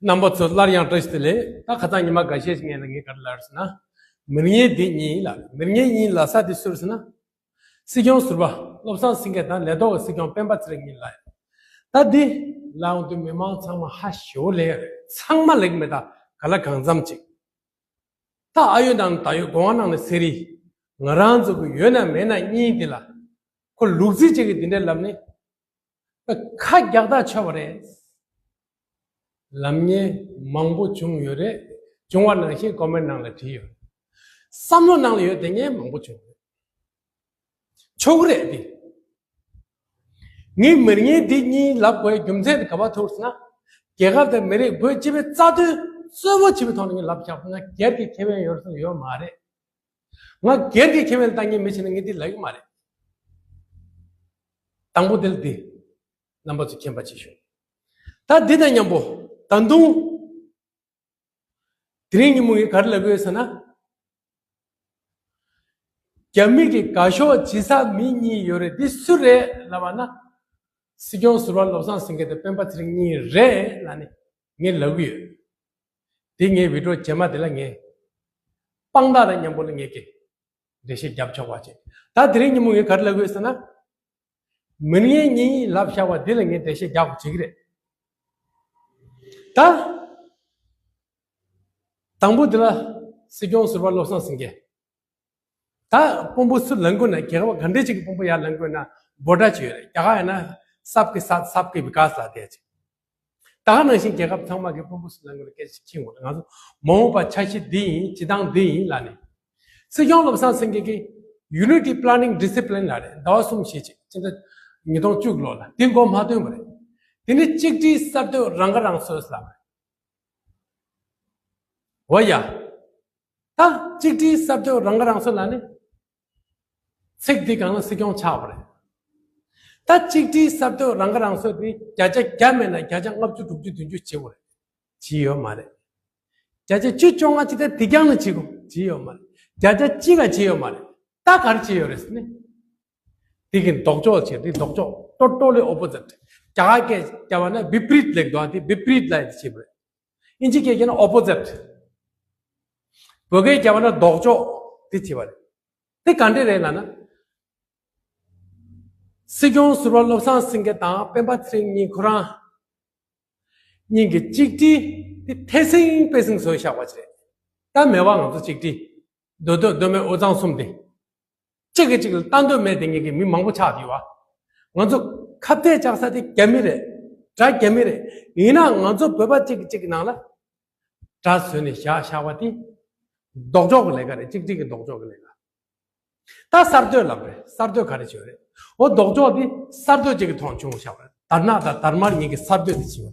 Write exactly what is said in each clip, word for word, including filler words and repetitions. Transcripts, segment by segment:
རྣམ་པ་ཚོ་སླར་ཡང་བཀྲ་ཤིས་བདེ་ལེགས། ད་ཁ་སང་ཉི་མ་འགའ་ཤས་ཤིག་ངས་ལ་ངས་ག་རེ་ལབ་རེད་ཟེར་ན། མི་ངན་འདི་གཉིས་ལ་མི་ངན་གཉིས་ལབ་ས་དེ་སུ་རེད་ཟེར་ན། སྲིད་སྐྱོང་ཟུར་པ་བློ་བཟང་སེང་གེ་དང་ལས་ཐོག་གི་སྲིད་སྐྱོང་སྤེན་པ་ཚེ་རིང་གཉིས་ལབ་ཡོད། ད་འདི་ལབ་ཡོང་དུས་མི་མང་ཚང་མ་ཧ་ཞེ་པོ་ལས་ཡོད་རེད། ཚང་མ་ལབ་ཀྱི་མེད། ད་ག་ལ་གང་འཚམ་ཅིག་ད་ཨ་ཡོད་དང་ད་ཡོད་དགོངས་པ་གནང་ནས་ཟེར་རེད། ང་རང་ཚོ་གི་ཡོད་ན་མེད་ན་གཉིས་དེ་ལ་ཁོ་ལུག་རྫི་ཅིག་གིས་འདི་འདྲ་ལབ་ནས། ཁ་རྒྱག་ཐག་ཆོད་པ་རེད། ལབ་མཁན་མང་པོ་བྱུང་ཡོད་རེད། བྱུང་བ་ནང་བཞིན་ཀོ་མེན་ནང་ལ་བྲིས་ཡོད། བསམ་བློ་ནང་ལ་ཡོད་དེ་ངས་མང་པོ་བྱུང་ཡོད། ཆོག་གི་རེད་དེ། ངས་མི་ངན་འདི་གཉིས་ལབ་དགོས་རྒྱུ་མཚན་དེ་ག་པར་ཐུག་ཟེར་ན། རྒྱལ་ཁབ་དང་མི་རིགས་བོད་སྤྱི་པའི་རྩ་དོན་གཙོ་བོ་བྱས་པའི་ཐོག་ནས་ངས་ལབ་བཞག་པ་ན་སྒེར་གྱི་ཁེ་ཕན་ཡོད་ས་ཡོད་མ་རེད། ང་སྒེར་གྱི་ཁེ་ཕན་ལ་ལྟ་མཁན་མི་བྱས་ན་ངས་འདི་ལབ་ཀྱི་མ་རེད། དང་པོ་དེ་ལ་འདི། རྣམ་པ་ཚོ་མཁྱེན་པ་བྱེད་ཤོག་ད་འདི་དང་མཉམ་པོ། ད་དུང་། དེ་རིང་ཉིན་མོ་ངས་ག་རེ་ལབ་ཀྱི་ཡོད་ཟེར་ན། རྒྱ་མི་གི་དགའ་ཕྱོགས་ཇི་ས་མི་གཉིས་ཡོད་རེད། འདི་སུ་རེད་ལབ་པ་ན། སྲིད་སྐྱོང་ཟུར་པ་བློ་བཟང་སེང་གེ་དང་སྤེན་པ་ཚེ་རིང་གཉིས་རེད་ལབ་ནས་ངས་ལབ་ཀྱི་ཡོད། དེ་ངའི་བི་ཌི་ཡོ་རྗེས་མ་དེ་ལ་ངས་དཔང་རྟགས་དང་མཉམ་པོ་ལ་ངས་ཀྱི་འགྲེལ་བཤད་རྒྱབ་ཆོག་པ་བྱས། ད་དེ་རིང་ཉིན་མོ་ངས་ག་རེ་ལབ་དགོས་ཟེར་ན། མི་ངན་གཉིས་ལབ་བཞག་པ་འདི་ལ་ངས་འགྲེལ་བཤད་རྒྱག་དགོས་བྱེད་ཀྱི་རེད། ད། དང་པོ་འདི་ལ་སྲིད་སྐྱོང་ཟུར་པ་བློ་བཟང་སེང་གེ། ད་དཔོན་པོ་སུ་ལངས་དགོས་ན། རྒྱལ་ཁབ་ག་འདྲས་ཅིག་གི་དཔོན་པོ་ཡར་ལངས་དགོས་ན་འབོད་སྒྲ་བྱེད་ཡོད་རེད། རྒྱ་གར་ཡིན་ན་སབ་ཀི་སཱཐ་སབ་ཀི་བི་ཀཱས་ལབ་བསྡད་ཅིག་ད་ག་ནང་བཞིན་རྒྱལ་ཁབ་ཚང་མ་གི་དཔོན་པོ་སུ་ལངས་དགོས་ན་སྐད་ཆ་ཁྱེད་ངོ་ང་ཚོ་མ་འོངས་པ་འཆར་གཞི་འདི་ཡིན། སྤྱི་བཏང་འདི་ཡིན་ལབ་ནས། སྲིད་སྐྱོང་བློ་བཟང་སེང་གེ་གིས་Unity Planning Discipline ལབ་རེད། ཟླ་བ་གསུམ་བཞི་ཅིག་སྤྱི་ཟླ་ཉིས་སྟོང་བཅུ་གི་ལོ་ལ་འདི་མགོ་མ་ཐོན་པ་རེད། དེ་ནི་གཅིག་སྒྲིལ་གསར་གཏོད་རང་ཁ་རང་གསོ་ལབ་རེད། འོ་ཡ། ད་གཅིག་སྒྲིལ་གསར་གཏོད་རང་ཁ་རང་གསོ་ལབ་ནི། ཚིག་འདི་སྒང་ལ་སྲིད་སྐྱོང་ཆགས་པ་རེད། ད་གཅིག་སྒྲིལ་གསར་གཏོད་རང་ཁ་རང་གསོ་འདི་བརྒྱ་ཆ་བརྒྱ་མེད་ན་བརྒྱ་ཆ་ལྔ་བཅུ་དྲུག་ཅུ་བདུན་ཅུ་བྱེད་དགོས་རེད། བྱེད་ཡོད་མ་རེད། བརྒྱ་ཆ་བཅུ་བཅོ་ལྔ་ཅིག་ད་འདི་རྐྱང་ལ་བྱེད་དགོས། བྱེད་ཡོད་མ་རེད། བརྒྱ་ཆ་གཅིག་ལ་བྱེད་ཡོད་མ་རེད། ད་ག་རེ་བྱེད་ཡོད་རེད་ཟེར་ནི། འདི་གི་ལྡོག་ཕྱོགས་བྱེད། འདི་ལྡོག་ཕྱོགས། Totally opposite། རྒྱ་གར་སྐད་རྒྱབ་པ་ན་བི་པ་རིད་ལབ་འདུག་འདི་བི་པ་རིད་ལབ་ཡིན་བྱེད་པ་རེད། ཨིན་ཇི་སྐད་རྒྱབ་ན་opposite། བོད་སྐད་རྒྱབ་པ་ན་ལྡོག་ཕྱོགས་འདི་བྱེད་པ་རེད། འདི་ག་འདྲ་རེད་ལབ་ན། སྲིད་སྐྱོང་ཟུར་པ་བློ་བཟང་སེང་གེ་དང་སྤེན་པ་ཚེ་རིང་གཉིས་ཁོ་རང་གཉིས་ཀྱི་གཅིག་སྒྲིལ་དེ་ཐེ་སིང་པེ་སིང་བཟོས་བཞག་པ་ཅིག་རེད། ད་མེད་པ་ང་ཚོ་གཅིག་སྒྲིལ། མདོ་སྟོད་མདོ་སྨད་དབུས་གཙང་གསུམ་དེ། གཅིག་གིས་གཅིག་ལ་ལྟ་འདོད་མེད་དེ་ངེད་ཀྱི་མི་མང་པོ་ཆགས་བསྡད་ཡོད་པ། ང་ཚོ་ཁ་གཏད་བཅག་ས་དེ་རྒྱ་མི་རེད། དགྲ་རྒྱ་མི་རེད། ཡིན་ནའང་ང་ཚོ་བོད་པ་གཅིག་གིས་གཅིག་གི་ནང་ལ་དགྲ་བཟོས་ནས་བཞག་བཞག་པ་དེ་ལྡོག་ཕྱོགས་ཀྱི་ལས་ཀ་རེད། གཅིག་སྒྲིལ་གྱི་ལྡོག་ཕྱོགས་ཀྱི་ལས་ཀ། ད་གསར་གཏོད་ལབ་རེད། གསར་གཏོད་ག་རེ་བྱེད་རེད། འོ་ལྡོག་ཕྱོགས་འདི་གསར་གཏོད་ཅིག་གི་ཐོག་བྱུང་བཞག་པ་རེད། དར་ནག་དང་དར་དམར་གཉིས་ཀྱི་གསར་གཏོད་དེ་བྱེད་པ་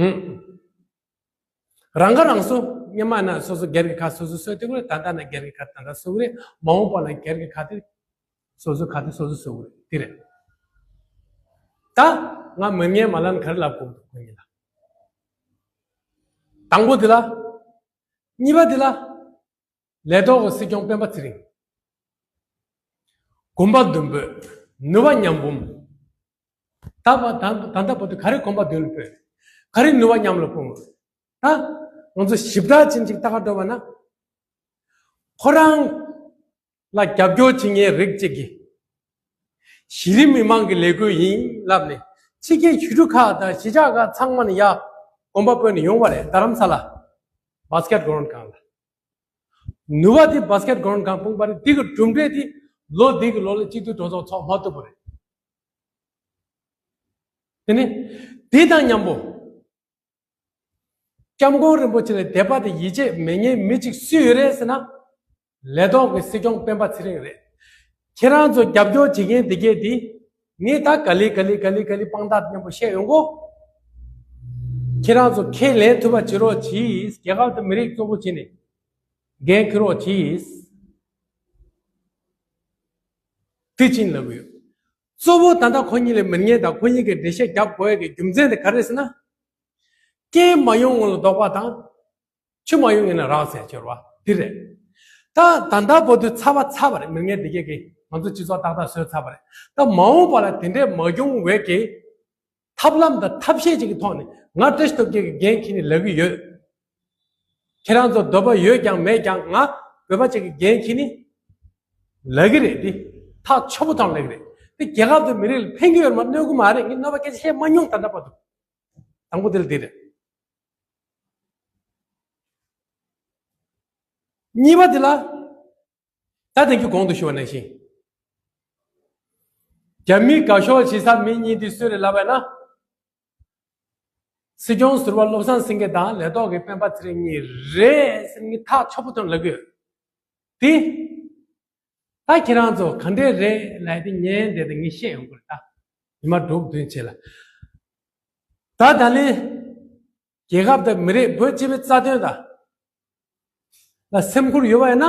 རེད། ཧུམ། རང་ཁ་རང་གསོ། སྔོན་མ་ན་སོ་སོ་སྒེར་གྱི་ཁ་སོ་སོ་གསོ་དེ་ཀུན་ད་ལྟ་ན་སྒེར་གྱི་ཁ་ད་ལྟ་གསོ་གི་རེད། མ་འོངས་པ་ན་སྒེར་གྱི་ཁ་དེ་སོ་སོ་ཁ་དེ་སོ་སོ་གསོ་གི་རེད། དེ་རེད། ད་ང་མི་ངན་མ་ལབ་ན་ག་རེ་ལབ་དགོས་འདུག་ཁོ་གཉིས་ལ། དང་པོ་དེ་ལ། གཉིས་པ་དེ་ལ། ལས་ཐོག་གི་སྲིད་སྐྱོང་སྤེན་པ་ཚེ་རིང་། གོམ་པ་མདུན་སྤོས། ནུས་པ་མཉམ་སྤུངས། ད་བ་ད་ད་ལྟ་བར་དུ་ག་རེ་གོམ་པ་མདུན་ལ་སྤོས། ག་རེ་ནུས་པ་མཉམ་ལ་སྤུངས། ད་ང་ཚོ་ཞིབ་ཕྲ་ཅན་ཅིག་ལྟ་ག་འགྲོ་བ་ན། ཁོ་རང་ལ་རྒྱབ་སྐྱོར་བྱེད་མཁན་རིགས་གཅིག་གིས། གཞི་རིམ་མི་མང་གི་ལས་འགུལ་ཡིན་ལབ་ནས་ཕྱི་རྒྱལ་ཡུལ་གྲུ་ཁག་དང་གཞིས་ཆགས་ཁག་ཚང་མ་ནས་ཡར་གོམ་པ་སྤོས་ནས་ཡོང་བ་རེད། རྡ་རམ་ས་ལ་བྷ་སི་ཀེ་ཊི་གོ་ཌན་སྒང་ལ། ནུས་པ་དེ་བྷ་སི་ཀེ་ཊི་གོ་ཌན་སྒང་སྤུངས་པ་རེད། དེ་གི་གྲུབ་འབྲས་དེ་ལོ་འདི་གི་ལོ་ལ་གཅིག་སྡུད་གྲོས་ཚོགས་ཚོགས་མ་ཐུབ་པ་རེད། དེ་ནི་དེ་དང་མཉམ་པོ། སྐྱབས་མགོན་རིན་པོ་ཆེ་ལ་དད་པ་དང་ཡིད་ཆེས་མེད་མཁན་མི་གཅིག་སུ་ཡོད་རེད་ཟེར་ན། ལས་ཐོག་གི་སྲིད་སྐྱོང་སྤེན་པ་ཚེ་རིང་རེད། ཁྱེད་རང་ཚོ་རྒྱབ་སྐྱོར་བྱེད་མཁན་དེ་གས་དེ། ངས་ད་ག་ལེ་ག་ལེ་ག་ལེ་ག་ལེ་དཔང་རྟགས་མཉམ་པོ་བཤད་ཡོང་གོ། ཁྱེད་རང་ཚོ་ཁས་ལེན་ཐུབ་པ་བྱེད་རོགས་གྱིས། རྒྱལ་ཁབ་དང་མི་རིགས་གཙོ་བོ་བྱས་ནས་འགན་འཁུར་རོགས་གྱིས། དེ་ཕྱིན་ལབ་གི་ཡོད། གཙོ་བོ་ད་ལྟ་ཁོ་གཉིས་ལ་མི་ངན་དང་ཁོ་གཉིས་ཀྱི་འགྲེལ་བཤད་རྒྱབ་དགོས་ཡ་གི་རྒྱུ་མཚན་དེ་ག་རེ་རེད་ཟེར་ན། རྐྱེན་མ་ཡོང་སྔོན་ལ་ཟློག་པ་དང་། ཆུ་མ་ཡོང་ཡིན་ན་རག་ཟེར་སྦྱོར་བ་འདི་རེད། ད་ད་ལྟ་བར་དུ་ཚར་བ་ཚར་བ་རེད། མི་ངན་འདི་གས་ཀྱིས་ང་ཚོ་སྤྱི་ཚོགས་ཏག་ཏག་བཟོས་ཚར་བ་རེད། ད་མ་འོངས་པ་ལ་དེ་འདྲས་མ་བྱུང་བའི་གི་ད་ ཐབས་ལམ་དང་ཐབས་ཤེས་ཅིག་གི་ཐོག་ནས་ང་བཀྲ་ཤིས་སྟོབས་རྒྱལ་གྱི་འགན་འཁྱེར་ནས་ལབ་ཀྱི་ཡོད། ཁྱེད་རང་ཚོ་འདོད་པ་ཡོད་ཀྱང་མེད་ཀྱང་ང་བོད་པ་ཅིག་གི་འགན་འཁྱེར་ནས་ལབ་ཀྱི་རེད། འདི་ཐག་ཆོད་པོ་ཐོག་ནས་ལབ་ཀྱི་རེད། འདི་རྒྱལ་ཁབ་དང་མི་རིགས་ལ་ཕན་གྱི་ཡོད་མ་གནོད་ཀྱི་མ་རེད། ངས་རྣམ་པ་སྐད་ཆ་བཤད་མ་མྱོང་། ད་ལྟ་བར་དུ། དང་པོ་དེ་ལ་དེ་རེད། གཉིས་པ་དེ་ལ། ད་དེང་གི་གོང་དུ་ཞུ་བ་ནང་བཞིན། རྒྱ་མིའི་དགའ་ཕྱོགས་བྱེད་ས་མི་གཉིས་དེ་སུ་རེད་ལབ་པ་ན། སྲིད་སྐྱོང་ཟུར་པ་བློ་བཟང་སེང་གེ་དང་ལས་ཐོག་གི་སྤེན་པ་ཚེ་རིང་གཉིས་རེད་ཟེར་ངས་ཐག་ཆོད་པོ་ཐོག་ནས་ལབ་ཀྱི་ཡོད། དེ། ད་ཁྱེད་རང་ཚོ་ག་འདྲས་རེད་ལབ་དེ་ཉན་བསྡད་དེ་ངས་བཤད་ཡོང་གི་རེད་ད། ཉི་མ་དྲུག་བདུན་རྗེས་ལ། ད་ད་ལན། རྒྱལ་ཁབ་དང་མི་རིགས་བོད་སྤྱི་པའི་རྩ་དོན་དང་། ལ་སེམས་ཁུར་ཡོད་པ་ཡིན་ན།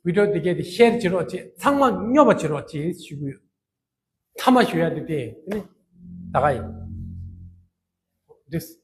བི་ཌི་ཡོ་འདི་གས་དེ་ཤེར་བྱེད་རོགས་བྱེད། ཚང་མ་སྙོབ་པ་བྱེད་རོགས་བྱེད་ཞུ་གི་ཡོད། མཐའ་མ་ཞུ་ཡ་དེ་དེ་ཡིན། དེ་ནི་ད་ག་ཡིན། འདི་